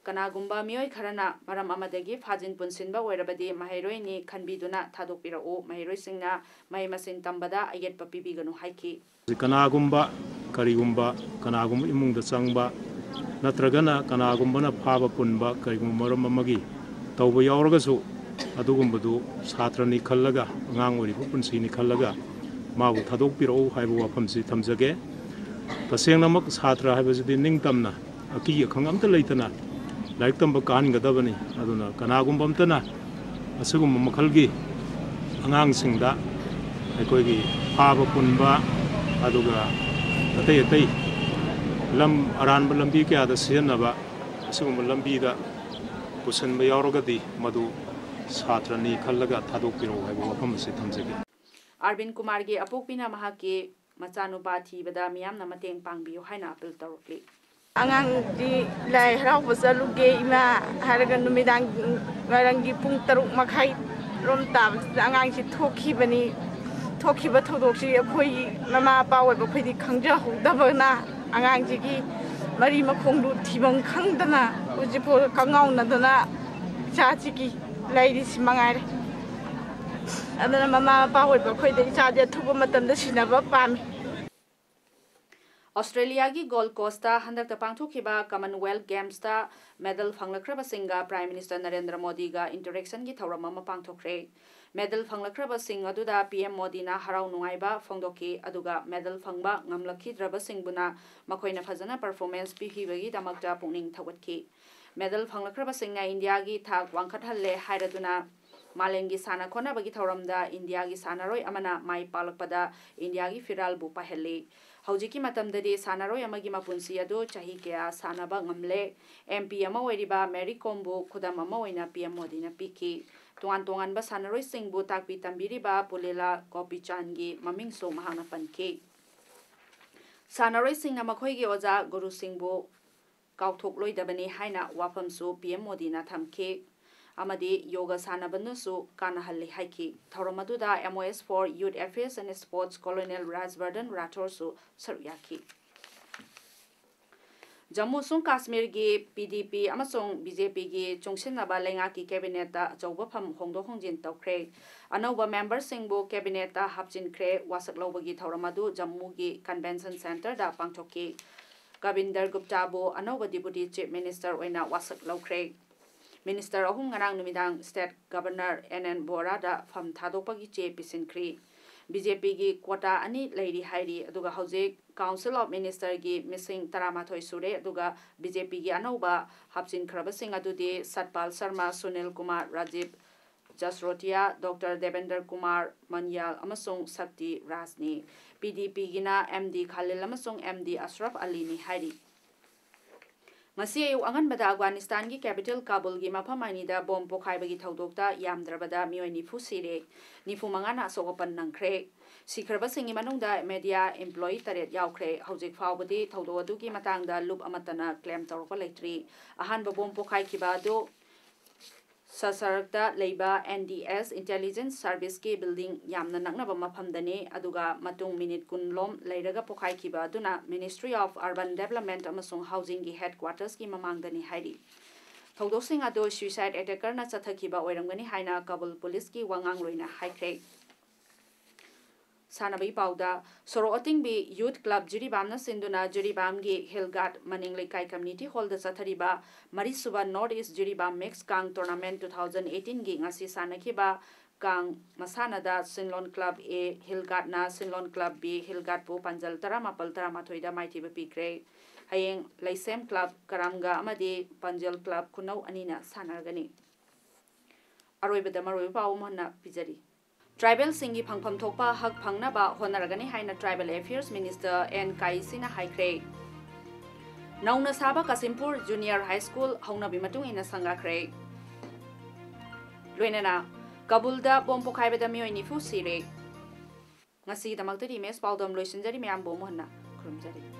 ꯀꯅꯥꯒꯨꯝꯕ ꯃꯤꯑꯣꯏ ꯈꯔꯅ ꯃꯔꯝ ꯑꯃꯗꯒꯤ ꯐꯥꯖꯤꯟ ꯄꯨꯟꯁꯤꯟꯕ ꯑꯣꯏꯔꯕꯗꯤ ꯃꯍꯩꯔꯣꯏꯅꯤ ꯈꯟꯕꯤꯗꯨꯅ ꯊꯥꯗꯣꯛꯄꯤꯔꯛꯎ, ꯃꯍꯩꯔꯣꯏꯁꯤꯡꯅ ꯃꯍꯩ ꯃꯁꯤꯡ ꯇꯝꯕꯗ ꯑꯌꯦꯠꯄ ꯄꯤꯕꯤꯒꯅꯨ ꯍꯥꯏꯈꯤ꯫ ꯀꯅꯥꯒꯨꯝꯕ, ꯀꯔꯤꯒꯨꯝꯕ, ꯀꯅꯥꯒꯨꯝꯕ ꯏꯃꯨꯡꯗ ꯆꯪꯕ ꯅꯠꯇ꯭ꯔꯒꯅ ꯀꯅꯥꯒꯨꯝꯕꯅ ꯐꯥꯕ ꯄꯨꯟꯕ ꯀꯔꯤꯒꯨꯝꯕ ꯃꯔꯝ ꯑꯃꯒꯤ ꯇꯧꯕ ꯌꯥꯎꯔꯒꯁꯨ, ꯑꯗꯨꯒꯨꯝꯕꯗꯨ ꯁꯥꯇ꯭ꯔꯅꯤ ꯈꯜꯂꯒ, ꯑꯉꯥꯡ ꯑꯣꯏꯔꯤꯕ ꯄꯨꯟꯁꯤꯅꯤ ꯈꯜꯂꯒ ꯃꯥꯕꯨ ꯊꯥꯗꯣꯛꯄꯤꯔꯛꯎ ꯍꯥꯏꯕ ꯋꯥꯐꯝꯁꯤ ꯊꯝꯖꯒꯦ꯫ ꯇꯁꯦꯡꯅꯃꯛ ꯁꯥꯇ꯭ꯔ ꯍꯥꯏꯕꯁꯤꯗꯤ ꯅꯤꯡꯇꯝꯅ, ꯑꯀꯤ ꯑꯈꯪ ꯑꯝꯇ ꯂꯩꯇꯅ ꯂꯥꯏꯔꯤꯛ ꯇꯝꯕ ꯀꯥꯍꯟꯒꯗꯕꯅꯤ꯫ ꯑꯗꯨꯅ ꯀꯅꯥꯒꯨꯝꯕ ꯑꯝꯇꯅ ꯑꯁꯤꯒꯨꯝꯕ ꯃꯈꯜꯒꯤ ꯑꯉꯥꯡꯁꯤꯡꯗ ꯑꯩꯈꯣꯏꯒꯤ ꯐꯥꯕ ꯄꯨꯟꯕ, ꯑꯗꯨꯒ ꯑꯇꯩ ꯑꯇꯩ ꯂꯝ ꯑꯔꯥꯟꯕ ꯂꯝꯕꯤ ꯀꯌꯥꯗ ꯁꯤꯖꯤꯟꯅꯕ ꯑꯁꯤꯒꯨꯝꯕ ꯂꯝꯕꯤꯗ ꯄꯨꯁꯤꯟꯕ ꯌꯥꯎꯔꯒꯗꯤ ꯃꯗꯨ ꯁꯥꯇ꯭ꯔꯅꯤ ꯈꯜꯂꯒ ꯊꯥꯗꯣꯛꯄꯤꯔꯛꯎ ꯍꯥꯏꯕ ꯋꯥꯐꯝ ꯑꯁꯤ ꯊꯝꯖꯒꯦ꯫ ꯑꯔꯕꯤꯟ ꯀꯨꯃꯥꯔꯒꯤ ꯑꯄꯣꯛꯄꯤꯅ ꯃꯍꯥꯛꯀꯤ ꯃꯆꯥꯅꯨꯄꯥ ꯊꯤꯕꯗ ꯃꯤꯌꯥꯝꯅ ꯃꯇꯦꯡ ꯄꯥꯡꯕꯤꯌꯨ ꯍꯥꯏꯅ ꯑꯄꯤꯜ ꯇꯧꯔꯛꯂꯤ꯫ ꯑꯉꯥꯡꯗꯤ ꯂꯥꯏ ꯍꯔꯥꯎꯕ ꯆꯠꯂꯨꯒꯦ ꯏꯃꯥ ꯍꯥꯏꯔꯒ ꯅꯨꯃꯤꯗꯥꯡ ꯋꯥꯏꯔꯝꯒꯤ ꯄꯨꯡ ꯇꯔꯨꯛ ꯃꯈꯥꯏ ꯔꯣꯝ ꯇꯥꯕꯁꯤꯗ ꯑꯉꯥꯡꯁꯤ ꯊꯣꯛꯈꯤꯕꯅꯤ꯫ ꯊꯣꯛꯈꯤꯕ ꯊꯧꯗꯣꯛꯁꯤ ꯑꯩꯈꯣꯏ ꯃꯃꯥ ꯃꯄꯥ ꯑꯣꯏꯕ ꯑꯩꯈꯣꯏꯗꯤ ꯈꯪꯖꯍꯧꯗꯕꯅ ꯑꯉꯥꯡꯁꯤꯒꯤ ꯃꯔꯤ ꯃꯈꯣꯡꯗꯨ ꯊꯤꯐꯝ ꯈꯪꯗꯅ ꯍꯧꯖꯤꯛꯐꯥꯎ ꯀꯉꯥꯎꯅꯗꯅ ꯏꯆꯥꯁꯤꯒꯤ ꯂꯩꯔꯤꯁꯤ ꯃꯉꯥꯏꯔꯦ꯫ ꯑꯗꯨꯅ ꯃꯃꯥ ꯃꯄꯥ ꯑꯣꯏꯕ ꯑꯩꯈꯣꯏꯗ ꯏꯆꯥꯁꯦ ꯑꯊꯨꯕ ꯃꯇꯝꯗ ꯁꯤꯟꯅꯕ ꯄꯥꯝꯃꯤ꯫ ꯑꯣꯁꯇ꯭ꯔꯦꯂꯤꯌꯥꯒꯤ ꯒꯣꯜ ꯀꯣꯁꯇ ꯍꯟꯗꯛꯇ ꯄꯥꯡꯊꯣꯛꯈꯤꯕ ꯀꯃꯟꯋꯦꯜꯊ ꯒꯦꯝꯁꯇ ꯃꯦꯗꯜ ꯐꯪꯂꯛꯈ꯭ꯔꯕꯁꯤꯡꯒ ꯄ꯭ꯔꯥꯏꯝ ꯃꯤꯅꯤꯁꯇꯔ ꯅꯔꯦꯟꯗ꯭ꯔ ꯃꯣꯗꯤꯒ ꯏꯟꯇꯔꯦꯛꯁꯟꯒꯤ ꯊꯧꯔꯝ ꯑꯃ ꯄꯥꯡꯊꯣꯛꯈ꯭ꯔꯦ꯫ ꯃꯦꯗꯜ ꯐꯪꯂꯛꯈ꯭ꯔꯕꯁꯤꯡ ꯑꯗꯨꯗ ꯄꯤ ꯑꯦꯝ ꯃꯣꯗꯤꯅ ꯍꯔꯥꯎ ꯅꯨꯡꯉꯥꯏꯕ ꯐꯣꯡꯗꯣꯛꯈꯤ, ꯑꯗꯨꯒ ꯃꯦꯗꯜ ꯐꯪꯕ ꯉꯝꯂꯛꯈꯤꯗ꯭ꯔꯕꯁꯤꯡꯕꯨꯅ ꯃꯈꯣꯏꯅ ꯐꯖꯅ ꯄꯔꯐꯣꯔꯃꯦꯟꯁ ꯄꯤꯈꯤꯕꯒꯤꯗꯃꯛꯇ ꯄꯨꯛꯅꯤꯡ ꯊꯧꯒꯠꯈꯤ꯫ ꯃꯦꯗꯜ ꯐꯪꯂꯛꯈ꯭ꯔꯕꯁꯤꯡꯅ ꯏꯟꯗꯤꯌꯥꯒꯤ ꯊꯥꯛ ꯋꯥꯡꯈꯠꯍꯜꯂꯦ ꯍꯥꯏꯔꯗꯨꯅ ꯃꯥꯂꯦꯝꯒꯤ ꯁꯥꯟꯅ ꯈꯣꯠꯅꯕꯒꯤ ꯊꯧꯔꯝꯗ ꯏꯟꯗꯤꯌꯥꯒꯤ ꯁꯥꯟꯅꯔꯣꯏ ꯑꯃꯅ ꯃꯥꯏ ꯄꯥꯛꯂꯛꯄꯗ ꯏꯟꯗꯤꯌꯥꯒꯤ ꯐꯤꯔꯥꯜꯕꯨ ꯄꯥꯏꯍꯜꯂꯤ꯫ ꯍꯧꯖꯤꯛꯀꯤ ꯃꯇꯝꯗꯗꯤ ꯁꯥꯟꯅꯔꯣꯏ ꯑꯃꯒꯤ ꯃꯄꯨꯟꯁꯤ ꯑꯗꯨ ꯆꯍꯤ ꯀꯌꯥ ꯁꯥꯟꯅꯕ ꯉꯝꯂꯦ꯫ ꯑꯦꯝ ꯄꯤ ꯑꯃ ꯑꯣꯏꯔꯤꯕ ꯃꯦꯔꯤ ꯀꯣꯝꯕꯨ ꯈꯨꯗꯝ ꯑꯃ ꯑꯣꯏꯅ ꯄꯤ ꯑꯦꯝ ꯃꯣꯗꯤꯅ ꯄꯤꯈꯤ꯫ ꯇꯣꯉꯥꯟ ꯇꯣꯉꯥꯟꯕ ꯁꯥꯟꯅꯔꯣꯏꯁꯤꯡꯕꯨ ꯇꯥꯛꯄꯤ ꯇꯝꯕꯤꯔꯤꯕ ꯄꯨꯂꯦꯂꯥ ꯒꯣꯄꯤꯆꯥꯟꯒꯤ ꯃꯃꯤꯡꯁꯨ ꯃꯍꯥꯛꯅ ꯄꯟꯈꯤ꯫ ꯁꯥꯟꯅꯔꯣꯏꯁꯤꯡꯅ ꯃꯈꯣꯏꯒꯤ ꯑꯣꯖꯥ ꯒꯨꯔꯨꯁꯤꯡꯕꯨ ꯀꯥꯎꯊꯣꯛꯂꯣꯏꯗꯕꯅꯤ ꯍꯥꯏꯅ ꯋꯥꯐꯝꯁꯨ ꯄꯤ ꯑꯦꯝ ꯃꯣꯗꯤꯅ ꯊꯝꯈꯤ ꯑꯃꯗꯤ ꯌꯣꯒ ꯁꯥꯟꯅꯕꯅꯁꯨ ꯀꯥꯟꯅꯍꯜꯂꯤ ꯍꯥꯏꯈꯤ꯫ ꯊꯧꯔꯝ ꯑꯗꯨꯗ M O S for Youth Affairs and Sports Colonel ꯔꯥꯖꯕꯔꯙꯟ ꯔꯥꯊꯣꯔꯁꯨ ꯁꯔꯨꯛ ꯌꯥꯈꯤ꯫ ꯖꯝꯃꯨ ꯑꯃꯁꯨꯡ ꯀꯥꯁꯃꯤꯔꯒꯤ P D P ꯑꯃꯁꯨꯡ B J P ꯒꯤ ꯆꯨꯡꯁꯤꯟꯅꯕ ꯂꯩꯉꯥꯛꯀꯤ ꯀꯦꯕꯤꯅꯦꯠꯇ ꯑꯆꯧꯕ ꯐꯝ ꯍꯣꯡꯗꯣꯛ ꯍꯣꯡꯖꯤꯟ ꯇꯧꯈ꯭ꯔꯦ꯫ ꯑꯅꯧꯕ ꯃꯦꯝꯕꯔꯁꯤꯡꯕꯨ ꯀꯦꯕꯤꯅꯦꯠꯇ ꯍꯥꯞꯆꯤꯟꯈ꯭ꯔꯦ꯫ ꯋꯥꯁꯛ ꯂꯧꯕꯒꯤ ꯊꯧꯔꯝ ꯑꯗꯨ ꯖꯝꯃꯨꯒꯤ ꯀꯟꯚꯦꯟꯁꯟ ꯁꯦꯟꯇꯔꯗ ꯄꯥꯡꯊꯣꯛꯈꯤ꯫ ꯀꯕꯤꯟꯗꯔ ꯒꯨꯞꯇꯥꯕꯨ ꯑꯅꯧꯕ ꯗꯤꯄꯨꯇꯤ ꯆꯤꯐ ꯃꯤꯅꯤꯁꯇꯔ ꯑꯣꯏꯅ ꯋꯥꯁꯛ ꯂꯧꯈ꯭ꯔꯦ꯫ ꯃꯤꯅꯤꯁꯇꯔ ꯑꯍꯨꯝ ꯉꯔꯥꯡ ꯅꯨꯃꯤꯗꯥꯡ ꯁ꯭ꯇꯦꯠ ꯒꯕꯔꯅꯔ N N ꯕꯣꯔꯥꯗ ꯐꯝ ꯊꯥꯗꯣꯛꯄꯒꯤ ꯆꯦ ꯄꯤꯁꯤꯟꯈ꯭ꯔꯤ꯫ B J P ꯒꯤ ꯀ꯭ꯋꯣꯇꯥ ꯑꯅꯤ ꯂꯩꯔꯤ ꯍꯥꯏꯔꯤ, ꯑꯗꯨꯒ ꯍꯧꯖꯤꯛ Council of Minister ꯒꯤ ꯃꯤꯁꯤꯡ ꯇꯔꯥꯃꯥꯊꯣꯏ ꯁꯨꯔꯦ, ꯑꯗꯨꯒ B J P ꯒꯤ ꯑꯅꯧꯕ ꯍꯥꯞꯆꯤꯟꯈ꯭ꯔꯕꯁꯤꯡ ꯑꯗꯨꯗꯤ ꯁꯠꯄꯥꯜ ꯁꯔꯃ, ꯁꯨꯅꯤꯜ ꯀꯨꯃꯥꯔ, ꯔꯥꯖꯤꯕ ꯖꯁꯔꯣꯇꯤꯌꯥ, ꯗꯣꯛꯇꯔ ꯗꯦꯕꯦꯟꯗ꯭ꯔ ꯀꯨꯃꯥꯔ ꯃꯟꯌꯥꯜ ꯑꯃꯁꯨꯡ ꯁꯛꯇꯤ ꯔꯥꯖꯅꯤ꯫ ꯄꯤ ꯗꯤ ꯄꯤꯒꯤꯅ ꯑꯦꯝ ꯗꯤ ꯈꯥꯂꯤꯜ ꯑꯃꯁꯨꯡ ꯑꯦꯝ ꯗꯤ ꯑꯁꯔꯐ ꯑꯂꯤꯅꯤ ꯍꯥꯏꯔꯤ꯫ ꯉꯁꯤ ꯑꯌꯨꯛ ꯑꯉꯟꯕꯗ ꯑꯐꯒꯥꯅꯤꯁꯇꯥꯟꯒꯤ capital ꯀꯥꯕꯨꯜꯒꯤ ꯃꯐꯝ ꯑꯅꯤꯗ ꯕꯣꯝ ꯄꯣꯈꯥꯏꯕꯒꯤ ꯊꯧꯗꯣꯛꯇ ꯌꯥꯝꯗ꯭ꯔꯕꯗ ꯃꯤꯑꯣꯏ ꯅꯤꯐꯨ ꯁꯤꯔꯦ, ꯅꯤꯐꯨ ꯃꯉꯥꯅ ꯑꯁꯣꯛ ꯑꯄꯟ ꯅꯪꯈ꯭ꯔꯦ꯫ ꯁꯤꯈ꯭ꯔꯕꯁꯤꯡꯒꯤ ꯃꯅꯨꯡꯗ media employee ꯇꯔꯦꯠ ꯌꯥꯎꯈ꯭ꯔꯦ꯫ ꯍꯧꯖꯤꯛ ꯐꯥꯎꯕꯗꯤ ꯊꯧꯗꯣꯛ ꯑꯗꯨꯒꯤ ꯃꯇꯥꯡꯗ ꯂꯨꯞ ꯑꯃꯠꯇꯅ claim ꯇꯧꯔꯛꯄ ꯂꯩꯇ꯭ꯔꯤ꯫ ꯑꯍꯥꯟꯕ ꯕꯣꯝ ꯄꯣꯈꯥꯏꯈꯤꯕ ꯑꯗꯨ ꯁꯁꯔꯛꯇ ꯂꯩꯕ N D S intelligence service ꯀꯤ building ꯌꯥꯝꯅ ꯅꯛꯅꯕ ꯃꯐꯝꯗꯅꯤ, ꯑꯗꯨꯒ ꯃꯇꯨꯡ ꯃꯤꯅꯤꯠ ꯀꯨꯟ ꯂꯣꯝ ꯂꯩꯔꯒ ꯄꯣꯈꯥꯏꯈꯤꯕ ꯑꯗꯨꯅ Ministry of Urban Development ꯑꯃꯁꯨꯡ Housing ꯒꯤ headquarters ꯀꯤ ꯃꯃꯥꯡꯗꯅꯤ ꯍꯥꯏꯔꯤ꯫ ꯊꯧꯗꯣꯛꯁꯤꯡ ꯑꯗꯨ suicide attacker ꯅ ꯆꯠꯊꯈꯤꯕ ꯑꯣꯏꯔꯝꯒꯅꯤ ꯍꯥꯏꯅ ꯀꯥꯕꯨꯜ ꯄꯨꯂꯤꯁꯀꯤ ꯋꯥꯉꯥꯡꯂꯣꯏꯅ ꯍꯥꯏꯈ꯭ꯔꯦ꯫ ꯁꯥꯟꯅꯕꯒꯤ ꯄꯥꯎꯗ, ꯁꯣꯔꯣꯛ ꯑꯇꯤꯡꯕꯤ Youth Club ꯖꯤꯔꯤꯕꯥꯝꯅ ꯁꯤꯟꯗꯨꯅ ꯖꯤꯔꯤꯕꯥꯝꯒꯤ Hill Guard ꯃꯅꯤꯡ ꯂꯩꯀꯥꯏ community hall ꯗ ꯆꯠꯊꯔꯤꯕ ꯃꯔꯤꯁꯨꯕ North East ꯖꯤꯔꯤꯕꯥꯝ Mix ꯀꯥꯡ Tournament two thousand eighteen ꯒꯤ ꯉꯁꯤ ꯁꯥꯟꯅꯈꯤꯕ ꯀꯥꯡ ꯃꯁꯥꯟꯅꯗ ꯁꯤꯟꯂꯣꯟ Club A Hill Guard ꯅ ꯁꯤꯟꯂꯣꯟ Club B Hill Guard ꯄꯨ ꯄꯥꯟꯖꯜ ꯇꯔꯥꯃꯥꯄꯜ ꯇꯔꯥꯃꯥꯊꯣꯏꯗ ꯃꯥꯏꯊꯤꯕ ꯄꯤꯈ꯭ꯔꯦ꯫ ꯍꯌꯦꯡ ꯂꯩꯁꯦꯝ Club ꯀꯔꯥꯝꯒ ꯑꯃꯗꯤ ꯄꯥꯟꯖꯜ Club ꯈꯨꯅꯧ ꯑꯅꯤꯅ ꯁꯥꯟꯅꯔꯒꯅꯤ꯫ ꯑꯔꯣꯏꯕꯗ ꯃꯔꯨꯑꯣꯏꯕ ꯄꯥꯎ ꯑꯃ ꯍꯟꯅ ꯄꯤꯖꯔꯤ꯫ Tribal ꯁꯤꯡꯒꯤ ꯐꯪꯐꯝ ꯊꯣꯛꯄ ꯍꯛ ꯐꯪꯅꯕ ꯍꯣꯠꯅꯔꯒꯅꯤ ꯍꯥꯏꯅ Tribal Affairs Minister N ꯀꯥꯏꯁꯤꯅ ꯍꯥꯏꯈ꯭ꯔꯦ꯫ ꯅꯧꯅ ꯁꯥꯕ ꯀꯥꯁꯤꯝꯄꯨꯔ Junior High School ꯍꯧꯅꯕꯤ ꯃꯇꯨꯡ ꯏꯟꯅ ꯁꯪꯒꯥꯈ꯭ꯔꯦ꯫ ꯂꯣꯏꯅꯅ ꯀꯥꯕꯨꯜꯗ ꯕꯣꯝ ꯄꯣꯈꯥꯏꯕꯗ ꯃꯤꯑꯣꯏ ꯅꯤꯐꯨ ꯁꯤꯔꯦ꯫ ꯉꯁꯤꯒꯤꯗꯃꯛꯇꯗꯤ ꯏꯃꯦꯖ ꯄꯥꯎꯗꯝ ꯂꯣꯏꯁꯤꯟꯖꯔꯤ꯫ ꯃꯌꯥꯝꯕꯨ ꯑꯃꯨꯛ ꯍꯟꯅ ꯈꯨꯔꯨꯝꯖꯔꯤ꯫